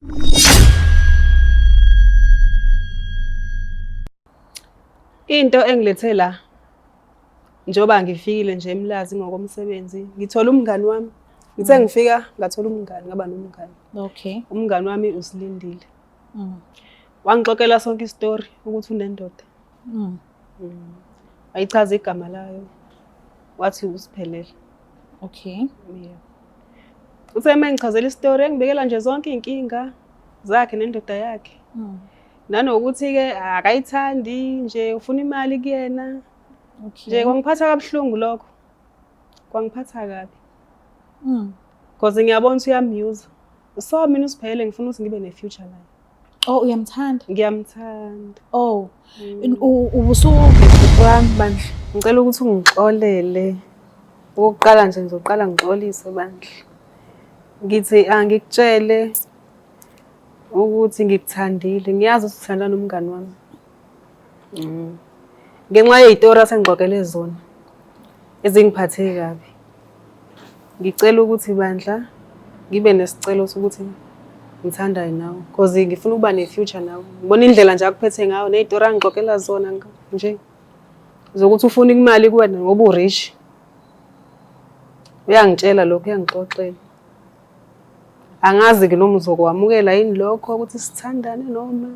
Into engilethe la njengoba ngifikile nje eMlazi ngokomsebenzi, ngithola umngani wami. Ngithe ngifika ngathola umngani, ngaba nomngani. Okay. Umngani wami uSilindile. Wangixoxela sonke isitori ukuthi unendoda. Wayichaza igama layo. Wathi uSiphelele. Okay. Yeah. Uthe uma ngichazela isitori engibekela nje zonke iy'nkinga zakhe nendoda yakhe. Nanokuthi-ke akayithandi nje ufuna imali kuyena. Okay. Nje kwangiphatha kabuhlungu lokho. Kwangiphatha kabi. Because ngiyabona ukuthi uyamyuza. So mina uSiphelele ngifuna ukuthi ngibe ne-future naye. Oh, uyamthanda? Ngiyamthanda. Oh. Ubusu Wami bandla. Ngicela ukuthi ungixolele. Okokuqala nje ngizoqala ngixolise bandla. Ngithi angikutshele ukuthi ngikuthandile. Ngiyazi ukuthi uthanda nomngani wami. Ngenxa yey'tori asengixoxele zona ezingiphathe kabi. Ngicela ukuthi bandla ngibe nesicelo sokuthi ngithandane nawe cause ngifuna ukuba ne-future nawe. Ngibona indlela nje akuphethe ngayo ney'tori angixoxela zona nje zokuthi ufuna imali kuwena ngoba u-rich. Uyangitshela lokho, uyangixoxela. Angazi-ke noma uzokwamukela yini lokho ukuthi sithandane noma.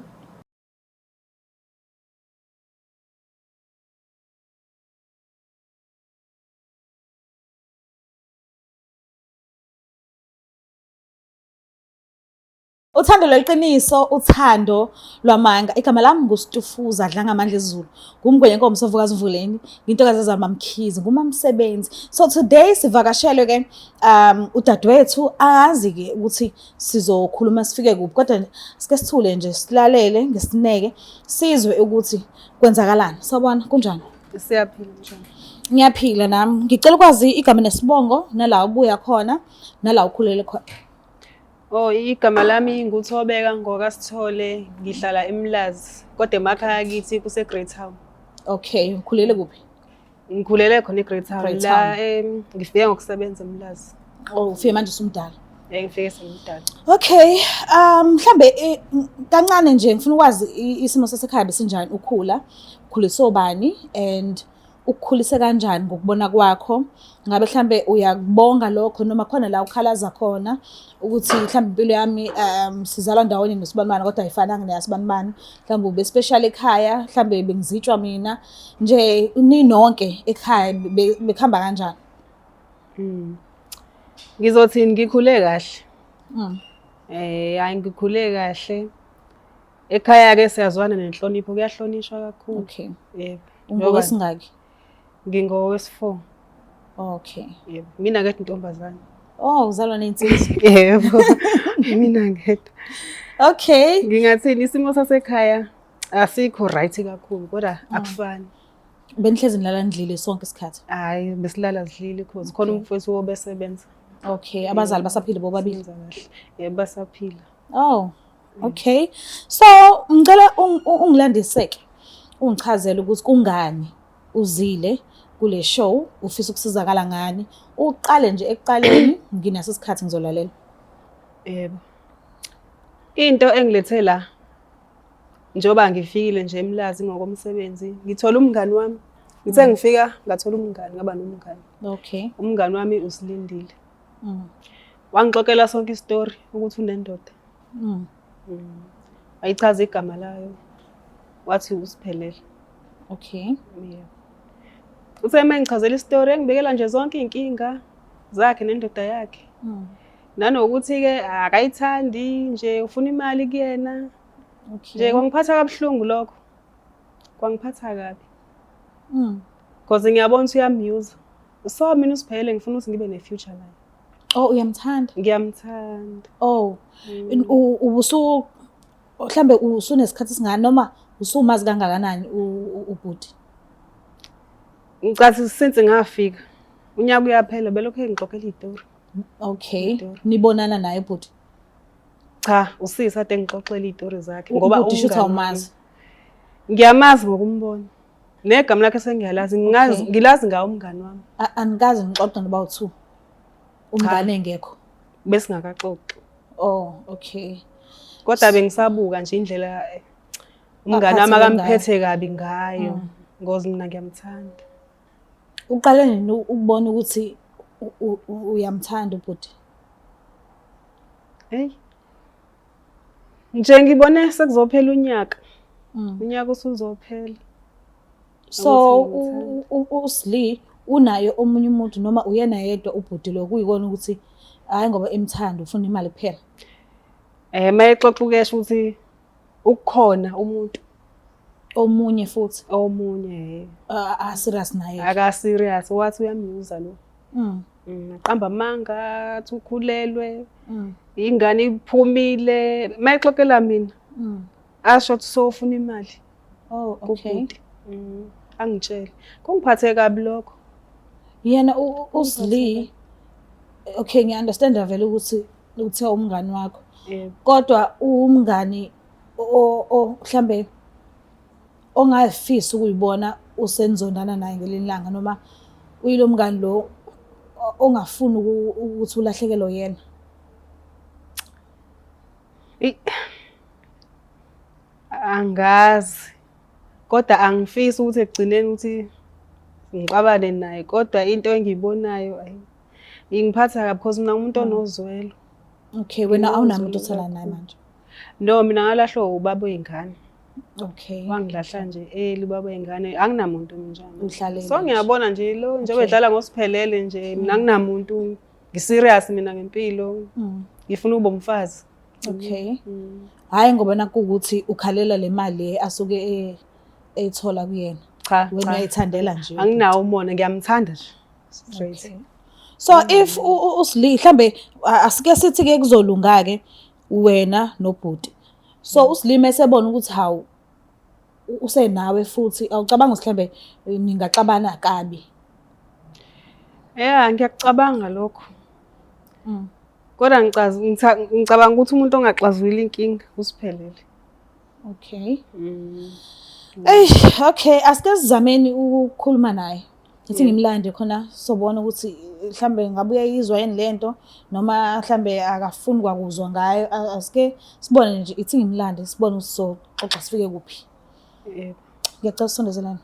Uthando lweqiniso, uthando lwamanga. Igama lami nguStufuza Dlangamandla Zulu. Ngumgwenye nkomo sovuka zivuleni. Ngintokazi ezamamkhize, ngumamsebenzi. So today sivakashelwe ke udadewethu, angazi ke ukuthi sizokhuluma sifike kuphi, kodwa sike sithule nje silalele ngesineke sizwe ukuthi kwenzakalani. Sawubona, kunjani? Siyaphila, njani? Ngiyaphila nami. Ngicela ukwazi igama nesibongo nala ubuya khona nala ukhulele khona. Oh, igama lami nguThobeka ngokaSithole, ngihlala eMlazi, kodwa emakhaya kithi kuse Greytown. Okay, ukhulele kuphi? Ngikhulele khona eGreytown. Greytown. La ngifike ngokusebenza eMlazi. Oh, ufike manje usumdala. Ngifike sengimdala. Okay, mhlambe kancane nje ngifuna ukwazi isimo sasekhaya besinjani ukhula, ukhuliswe ubani and ukukhulise kanjani ngokubona kwakho? Ngabe mhlambe uyakubonga lokho noma khona la ukhalaza khona ukuthi mhlambe impilo yami sizalwa ndawonye nosibanibani kodwa ayifananga neyasibanibani, mhlambe ube special ekhaya, mhlambe bengizitshwa mina nje, ninonke ekhaya bekuhamba kanjani? Ngizothi ngikhule kahle. Hayi ngikhule kahle. Ekhaya ke siyazwana nenhlonipho, kuyahlonishwa kakhulu. Okay. Yebo. Ungowesingaki? Ngingowesi-4. Okay. Yebo. Mina ngedwa intombazane. Oh, uzalwa nensizwa. Yebo. Mina ngedwa. Okay. Ngingathini, isimo sasekhaya asikho right kakhulu kodwa akufani. Benihlezi nilala nidlile sonke isikhathi? Hayi, besilala sidlile cause khona umfowethu obesebenza. Okay, abazali basaphila bobabili? Sebenza kahle. Yebo, basaphila. Oh. Okay. So, ngicela ungilandiseke. Ungichazele ukuthi kungani uzile kule show, ufisa ukusizakala ngani? Uqale nje ekuqaleni, nginaso isikhathi ngizolalela. Yebo. Into engilethe la njengoba ngifikile nje eMlazi ngokomsebenzi, ngithola umngani wami. Ngithe ngifika ngathola umngani, ngaba nomngani. Okay. Umngani wami uSilindile. Wangixoxela sonke isitori ukuthi unendoda. Wayichaza igama layo. Wathi uSiphelele. Okay. Yeah. Uthe uma ngichazela isitori engibekela nje zonke iy'nkinga zakhe nendoda yakhe. Nanokuthi-ke akayithandi nje ufuna imali kuyena. Okay. Nje kwangiphatha kabuhlungu lokho. Kwangiphatha kabi. Because ngiyabona ukuthi uyamyuza. So mina uSiphelele ngifuna ukuthi ngibe ne-future naye. Oh, uyamthanda? Ngiyamthanda. Oh. Ubusu mhlambe usunesikhathi singani noma usumazi kangakanani ubhuti? Ngicathi since ngafika unyaka uyaphela belokhu engixoxela izitori. Okay. Izitori. Nibonana naye bhuti? Cha, usisi ade ngixoxela izitori zakhe ngoba Ubhuti shuthi umngani wami. awumazi. Ngiyamazi ngokumbona. Negama lakhe sengiyalazi, ngingazi Okay. ngilazi ngawo umngani wami. Anikaze nixoxe noba u2. Umngane engekho. Besingakaxoxi. Oh, okay. Kodwa bengisabuka nje indlela umngane wami akamphethe kabi ngayo ngoba mina ngiyamthanda. Uqale nini ukubona ukuthi uyamthanda ubhuti? Hey. Nje ngibone sekuzophela unyaka. Unyaka usuzophela. So uSli unaye omunye umuntu noma uyena yedwa ubhuti lo kuyikona ukuthi hayi ngoba emthanda ufuna imali kuphela? Mayexoxa ukesho ukuthi ukukhona umuntu omunye futhi omunye a serious naye aka serious wathi uyamyuza lo. Aqamba amanga athi ukhulelwe. Ingane iphumile mayexoxela mina. Asho ukuthi sofuna imali. Oh, okay. Angitshele. Kungiphathe kabi lokho. Yena uSli, okay, ngiya-understand vele ukuthi uthe umngani wakho. Kodwa umngani o mhlambe ongafisi ukuyibona usenzondana naye ngelinye ilanga, noma uyilo mngani lo ongafuni ukuthi ulahlekelwe yena? Angazi, kodwa angifisi ukuthi ekugcineni ukuthi ngixabane naye, kodwa into engiyibonayo ayi ingiphatha kabi because mina ngumuntu onozwelo. Okay, wena awunamuntu othandana naye manje? No, mina ngalahlwa ubaba wey'ngane. Okay. Wangilahla nje early ubaba wey'ngane, anginamuntu mina njalo. Uhlalele So ngiyabona nje lo njengoba edlala ngosiphelele nje, mina anginamuntu, ngi-serious mina ngempilo. Ngifuna ukuba umfazi. Okay. Hhayi ngoba nakuwukuthi ukhalela le mali asuke eyithola kuyena. Cha, Wena uyayithandela nje. Anginawo umona, ngiyamthanda nje. Straight. Okay. So if uSli mhlambe asike sithi ke kuzolunga ke wena nobhuti. So uSli mesebona ukuthi hawu usenawe futhi, awucabanga ukuthi mhlambe ningaxabana kabi? Yeah, ngiyakucabanga lokho. Kodwa ngicabanga ukuthi umuntu ongaxazulula inkinga usiphelele. Okay. Ey, okay, asike sizameni ukukhuluma naye. Ngithi ngimlande khona sobona ukuthi mhlambe ngabe uyayizwa yini lento noma mhlambe akafuni kwakuzwa ngayo. Asike sibone nje, ithi ngimlande sibone ukuthi soxoxa sifike kuphi. Yebo. Ngiyacela usondezelane.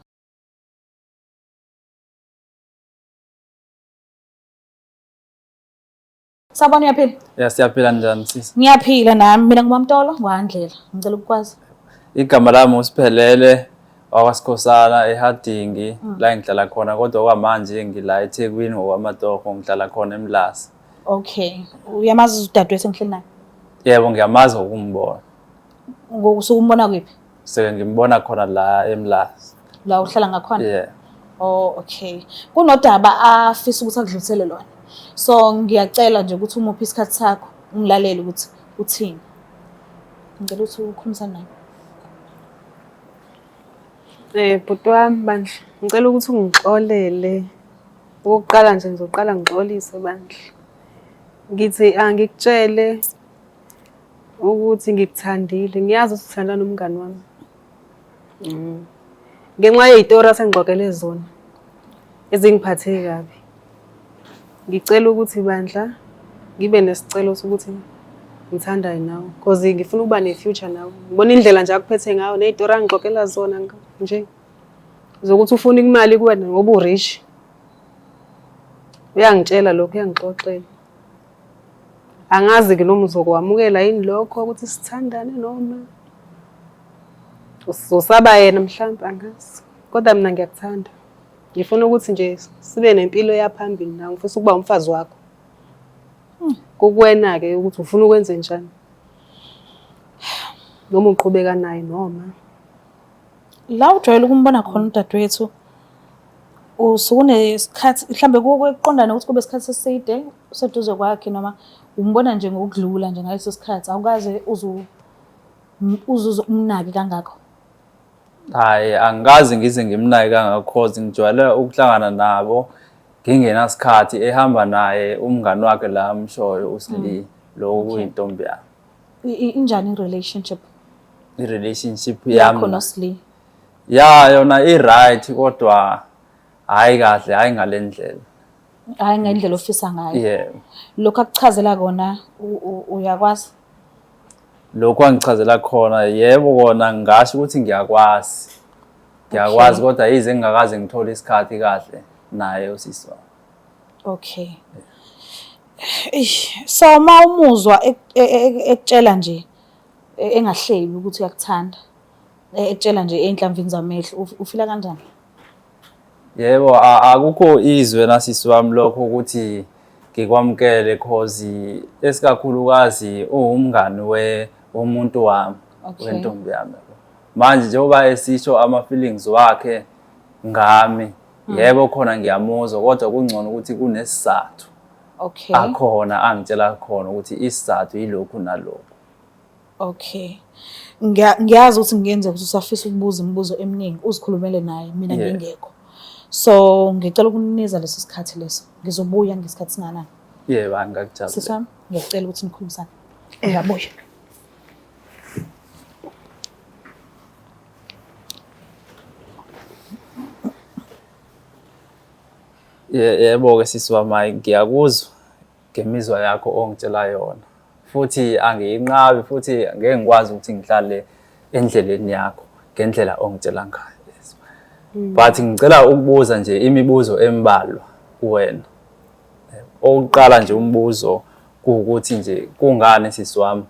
Sawubona, uyaphila? Ya, siyaphila, njani sisi? Ngiyaphila nami. Mina nguMamtolo ngwaNdlela. Ngicela ukukwazi. Igama lami uSiphelele wakwaSikhosana eHarding, la ngihlala khona, kodwa kwamanje ngila eThekwini ngokwamatoho, ngihlala khona eMlazi. Okay. Uyamazi udadewethu engihleli naye? Yebo, ngiyamazi ngokumbona. Usuke umbona kuphi? Seke ngimbona khona la eMlazi. La uhlala ngakhona? Yeah. Oh, okay. Kunodaba afisa ukuthi akudlulisele lona. So ngiyacela nje ukuthi umuphe isikhathi sakho, umlalele ukuthi uthini. Ngicela ukuthi ukhulumisane naye. Bhuti wami bandla, ngicela ukuthi ungixolele. Okokuqala nje ngizoqala ngixolise bandla. Ngithi angikutshele ukuthi ngikuthandile. Ngiyazi ukuthi uthandana nomngani wami. Ngenxa yey'tori asengixoxele zona ezingiphathe kabi. Ngicela ukuthi bandla ngibe nesicelo sokuthi ngithandane nawe because ngifuna ukuba ne-future nawe. Ngibona indlela nje akuphethe ngayo ney'tori angixoxela zona nje zokuthi ufuna imali kuwena ngoba u-rich. Uyangitshela lokho, uyangixoxela. Angazi-ke noma uzokwamukela yini lokho ukuthi sithandane noma uzosaba yena mhlawumbe, angazi. Kodwa mina ngiyakuthanda. Ngifuna ukuthi nje sibe nempilo yaphambili nawe, ngifisa ukuba umfazi wakho. Kukuwena-ke ukuthi ufuna ukwenze njani. Noma uqhubeka naye noma. La ujwayele ukumbona khona udadewethu, usuke unesikhathi mhlambe kuqondane ukuthi kube isikhathi eside useduze kwakhe, noma umbona nje ngokudlula nje ngaleso sikhathi, awukaze uzuze umnake kangako? Hhayi, angikaze ngize ngimnake kangako cause ngijwayele ukuhlangana nabo ngingenasikhathi, ehamba naye umngani wakhe la amshoyo uSli, lo kuyintombi yami. Injani i-relationship? I-relationship yakho yami noSli? Ya, yona i-right, kodwa hhayi kahle, hhayi ngale ndlela. Hhayi ngendlela ofisa ngayo. Yebo. Lokhu akuchazela kona uyakwazi? Lokhu angichazela khona yebo kona ngingasho ukuthi ngiyakwazi. Ngiyakwazi kodwa yize ngingakaze ngithole isikhathi kahle naye usisi wami. Okay. Eish, so uma umuzwa ekutshela nje engahlebi ukuthi uyakuthanda, ekutshela nje ey'nhlamvini zamehlo, ufila kanjani? Yebo, akukho izwe nasisi wami lokho ukuthi ngikwamukele cause esikakhulukazi uwumngani we womuntu wami wentombi yami. Manje njengoba esisho ama-feelings wakhe ngami, yebo khona ngiyamuzwa kodwa kungcono ukuthi kunesizathu akhona angitshela khona ukuthi isizathu yilokhu nalokhu. Okay. Ngiyazi ukuthi kungenzeka ukuthi usafisa ukubuza imibuzo eminingi uzikhulumele naye mina ngingekho. So ngicela ukunikeza leso sikhathi leso. Ngizobuya ngesikhathi singanani. Yebo, angikakujabulela. Sisi wami, ngiyacela ukuthi nikhulumisane. Ngiyabuya. Yebo-ke sisi wami, hhayi ngiyakuzwa ngemizwa yakho ongitshela yona futhi angiyinqabi futhi ngeke ngikwazi ukuthi ngihlale endleleni yakho ngendlela ongitshela ngayo. But ngicela ukubuza nje imibuzo embalwa kuwena. Okokuqala nje umbuzo kuwukuthi nje kungani sisi wami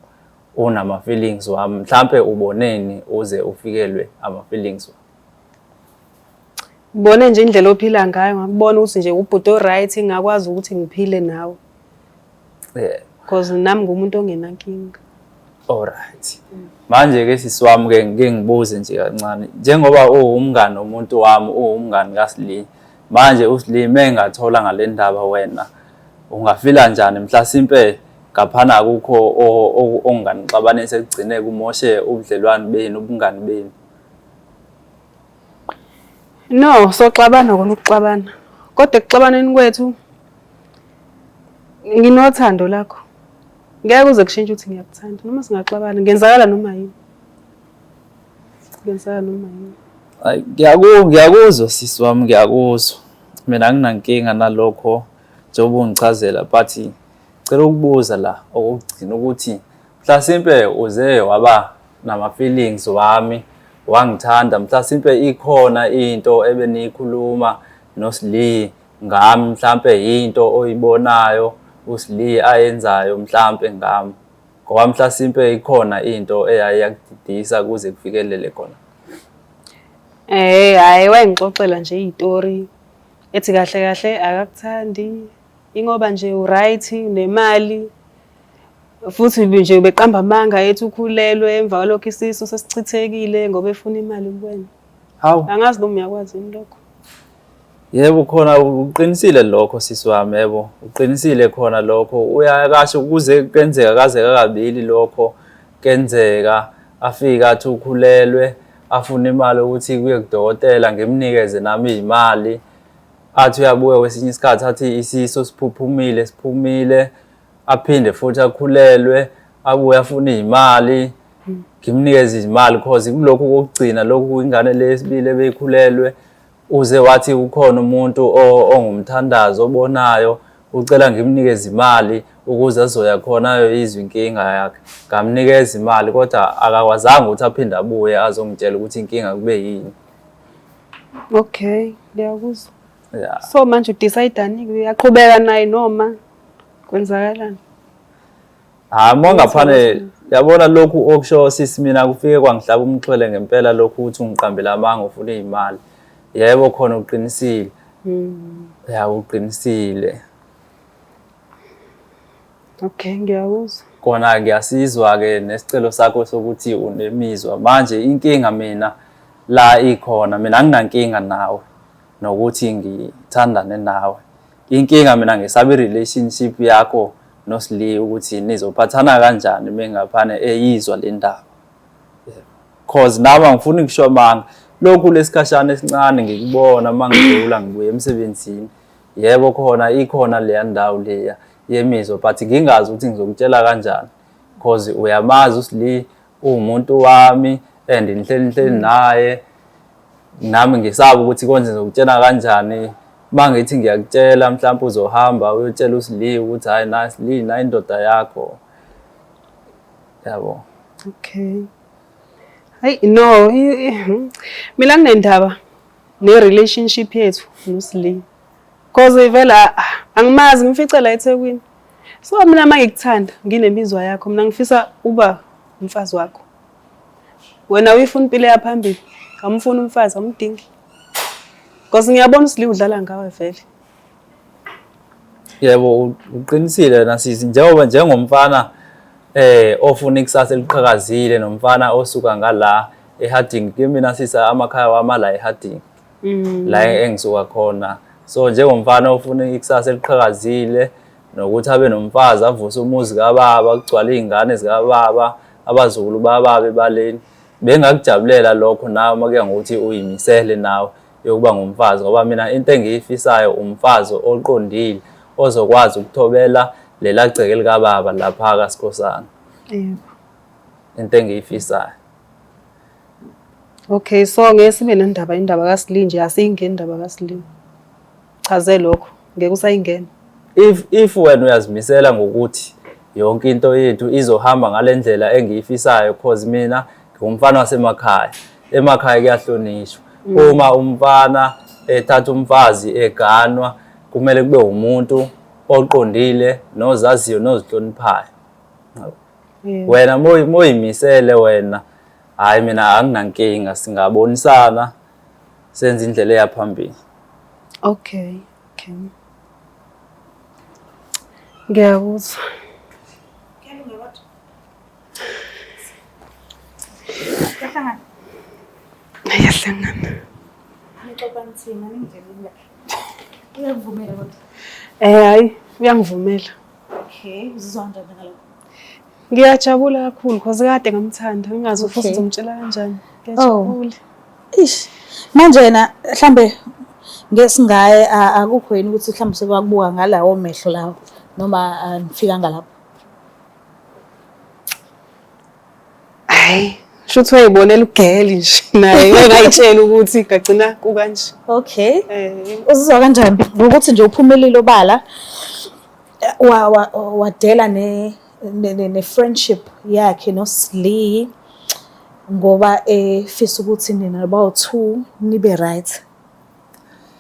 unama-feelings wami, mhlampe uboneni uze ufikelwe ama-feelings wami? Ngibone nje indlela ophila ngayo, ngakubona ukuthi nje ubhuti o-right, ngingakwazi ukuthi ngiphile nawe. Yeah. Because nami ngumuntu ongenankinga. Alright. Manje-ke sisi wami-ke ngike ngibuze nje kancane. Njengoba uwumngani womuntu wami, uwumngani kaSli. Manje uSli mengathola ngale ndaba wena ungafila njani mhlasimpe ngaphana akukho onganixabanisa ekugcine kumoshe ubudlelwane benu, ubungani benu? No, soxabana kona ukuxabana. Kodwa ekuxabaneni kwethu nginothando lakho. Ngeke kuze kushintshe ukuthi ngiyakuthanda noma singaxabana, ngenzakala noma yini. Ngenzakala noma yini. Hayi, ngiyakuzwa sisi wami, ngiyakuzwa. Mina anginankinga nalokho njengoba ungichazela but cela ukubuza la okokugcina ukuthi mhlasimpe uze waba nama-feelings wami wangithanda mhlasimpe ikhona into ebeniyikhuluma noSli ngami mhlampe yinto oyibonayo uSli ayenzayo mhlampe ngami ngoba mhlasimpe ikhona into eyaye yakudidisa kuze kufikelele khona. Hhayi wayengixoxela nje iy'tori ethi kahle kahle akakuthandi ingoba nje u-right unemali futhi nje ubeqamba amanga ethi ukhulelwe emva kwalokho isisu sesichithekile ngoba efuna imali kuwena. Hawu. Angazi noma uyakwazi yini lokho. Yebo khona uqinisile lokho sisi wami yebo uqinisile khona lokho uyakasho kuze kenzeka kaze kakabili lokho kenzeka afike athi ukhulelwe afune imali ukuthi kuye kudokotela ngimnikeze nami imali athi uyabuya kwesinye isikhathi athi isisu siphuphumile siphumile aphinde futhi akhulelwe abuye afune iy'mali ngimnikeze izimali cause kulokhu kokugcina lokhu ingane le yesibili ebeyikhulelwe uze wathi ukhona umuntu ongumthandazo obonayo ucela ngimnikeze imali ukuze azoya khona ayoyizwa inkinga yakhe ngamnikeza imali kodwa akakwazanga ukuthi aphinde abuye azongitshela ukuthi inkinga kube yini. Okay, ngiyakuzwa. Yeah. So manje udecide-ani-ke uyaqhubeka naye noma kwenzakalani? Hayi uma ngaphane yabona lokhu okusho sisi mina kufike kwangihlaba umxhwele ngempela lokhu ukuthi ungiqambela amanga ufuna iy'mali. Yebo khona uqinisile. Ya uqinisile. Okay, ngiyakuzwa. Kona ngiyasizwa-ke nesicelo sakho sokuthi unemizwa. Manje inkinga mina la ikhona mina anginankinga nawe nokuthi ngithandane nawe. Inkinga mina ngisaba i-relationship yakho noSli ukuthi nizophathana kanjani mengaphane eyizwa le ndaba. Cause nami angifuni kusho amanga. Lokhu lesikhashana esincane ngikubona uma ngidlula ngibuya emsebenzini. Yebo khona ikhona leya ndawo leya yemizwa but ngingazi ukuthi ngizokutshela kanjani. Cause uyamazi uSli uwumuntu wami and ngihleli ngihleli naye. Nami ngisaba ukuthi konje ngizokutshela kanjani. Uma ngithi ngiyakutshela mhlawumpe uzohamba uyotshela uSli ukuthi hhayi na Sli nayi indoda yakho. Yabo. Okay. Hayi no, mina nginendaba ne-relationship yethu noSli. Cause vele angimazi ngimfice la eThekwini. So mina uma ngikuthanda nginemizwa yakho mina ngifisa uba umfazi wakho. Wena uyifuna impilo yaphambili, awumfuni umfazi, awumdingi. Cause ngiyabona uSli udlala ngawe vele. Yebo, uqinisile wena sisi, njengoba njengomfana ofuna ikusasa eliqhakazile nomfana osuka ngala eHarding, kimina sisi amakhaya wami ala eHarding. La engisuka khona. So njengomfana ofuna ikusasa eliqhakazile nokuthi abe nomfazi avuse umuzi kababa, kugcwale iy'ngane zikababa, abazukulu bababa ebaleni. Bengakujabulela lokho nawe uma kuya ngokuthi uyimisele nawe yokuba ngumfazi, ngoba mina into engiyifisayo umfazi oqondile ozokwazi ukuthobela lela gceke likababa lapha kaSikhosana. Yebo. Into engiyifisayo. Okay, so ngeke sibe nendaba indaba kaSli nje, asiyingeni indaba kaSli. Chaze lokho, ngeke usayingena. If wena uyazimisela ngokuthi yonke into yethu izohamba ngale ndlela engiyifisayo, cause mina ngumfana wasemakhaya, emakhaya kuyahlonishwa. Uma umfana ethatha umfazi eganwa, kumele kube umuntu oqondile nozaziyo nozihloniphayo. Wena moyimisele wena, hhayi mina anginankinga, singabonisana senze indlela eya phambili. Okay, okay. Ngiyakuzwa. Kuyahlangana. Iyahlangana. Nixoxa nithini ningitshelile. Uyakuvumela kodwa. Hayi, uyangivumela. Okay, uzizwa kanjani ngalokho? Ngiyajabula kakhulu cause kade ngamthanda, ngingazi futhi ngizomtshela kanjani. Ngiyajabula. Ish. Manje yena mhlambe ngesingaye akukho yini ukuthi mhlambe sekwakubuka ngalawo mehlo lawo noma nifika ngalapho? Hayi, shuthi wayibonela ugeli nje naye ngayitshela ukuthi ngagcina kukanje. Okay. Uzizwa kanjani ngokuthi nje uphumelile obala wadela ne ne friendship yakhe noSli ngoba efisa ukuthi nina bawu-two nibe right.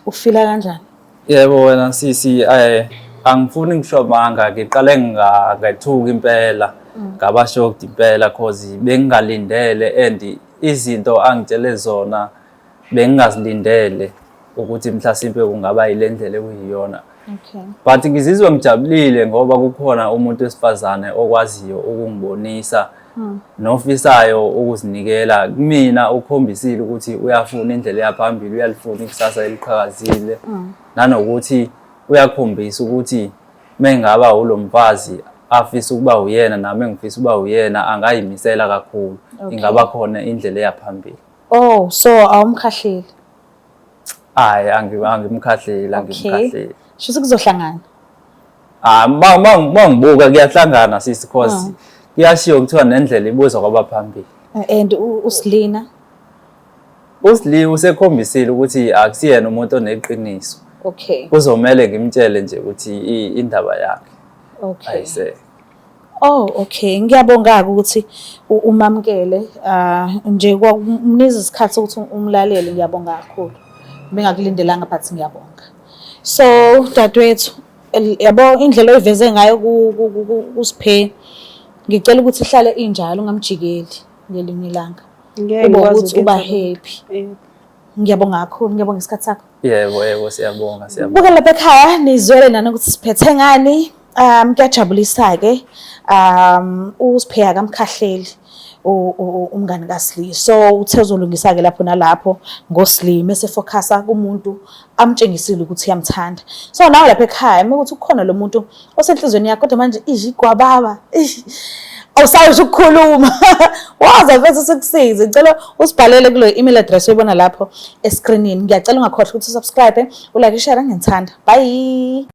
Ufila kanjani? Yebo wena sisi, angifuni ngisho amanga, ngiqale ngethuka impela, ngaba shocked impela cause bengingalindele and izinto angitshele zona bengingazilindele ukuthi mhlasimpe kungaba yile ndlela ekuyiyona. Okay. But ngizizwa ngijabulile ngoba kukhona umuntu wesifazane okwaziyo ukungibonisa nofisayo ukuzinikela kumina. Ukhombisile ukuthi uyafuna indlela eyaphambili, uyalifuna ikusasa eliqhakazile, nanokuthi uyakhombisa ukuthi mengaba ulo mfazi afisa ukuba uyena nami engifisa ukuba uyena, angayimisela kakhulu. Ingaba khona indlela eyaphambili. Oh, so awumkhahleli? Hayi, angimkhahleli, angimkhahleli. Shuthi kuzohlangana. Ah, mangibuka kuyahlangana sisi, cause kuyashiwo kuthiwa nendlela ibuzwa kwabaphambili. And uSlina? USli usekhombisile ukuthi akusiyena umuntu oneqiniso. Okay. Kuzomele ngimtshele nje ukuthi indaba yakhe. Okay. Ayise. Oh, okay. Ngiyabonga ukuthi umamkele nje kwakunikeza isikhathi sokuthi umlalele, ngiyabonga kakhulu. Bengakulindelanga but ngiyabonga. So, dadewethu, yabo indlela oyiveze ngayo kuSiphe, ngicela ukuthi ihlale injalo, ungamjikeli ngelinye ilanga. Ngeke Kube ngikwazi ukuthi uba ukwenza lokho. happy. Ngiyabonga kakhulu, ngiyabonga isikhathi sakho. Yebo, yebo, siyabonga, siyabonga. Buka lapha ekhaya nizwele nani ukuthi siphethe ngani. Kuyajabulisa-ke. USiphe akamkhahleli umngani kaSli. So uthe uzolungisa-ke lapho nalapho ngoSli mese focusa kumuntu amtshengisile ukuthi uyamthanda. So nawe lapha ekhaya uma ukuthi kukhona lo muntu osenhlizweni yakho kodwa manje igwababa, awusawusho ukukhuluma, waza mfethu sikusize. Ngicela usibhalele kulo email address oyibona lapho eskrinini. Ngiyacela ungakhohlwa ukuthi usubscribe, ulike, share, ngiyangithanda. Bye.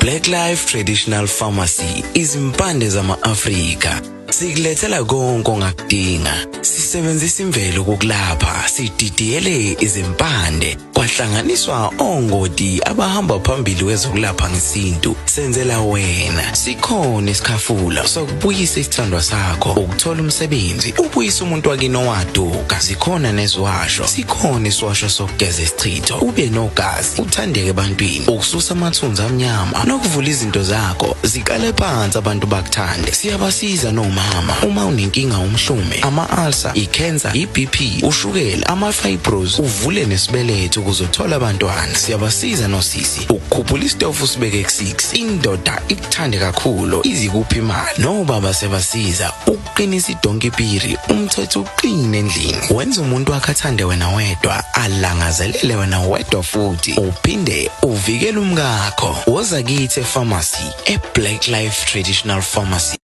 Black Life Traditional Pharmacy, izimpande zama-Afrika. Sikulethela konke ongakudinga. Sisebenzisa imvelo ukukulapha, sididiyele izimpande, kwahlanganiswa ongoti abahamba phambili kwezokulapha ngesintu. Senzela wena. Sikhona isikhafula sokubuyisa isithandwa sakho, ukuthola umsebenzi, ubuyise umuntu wakini owaduka. Zikhona neziwasho. Sikhona isiwasho sokugeza isichitho, ube nogazi, uthandeke ebantwini, ukususa amathunzi amnyama nokuvula izinto zakho ziqale phansi abantu bakuthande. Siyabasiza nomama uma unenkinga umhlume, ama-ulcer, i-cancer, i-BP, ushukela, ama-fibros, uvule nesibeletho ukuze uthole abantwana. Siyabasiza nosisi ukukhuphula isitofu usibeke ku-6, indoda ikuthande kakhulu izikuphi imali. Nobaba siyabasiza ukuqinisa idonki piri, umthetho uqine endlini, wenza umuntu wakhe athande wena wedwa, alangazelele wena wedwa futhi uphinde uvikele umkakho. Woza kithi epharmacy e-Black Life Traditional Pharmacy.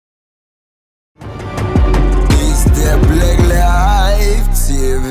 It's the Black Life TV.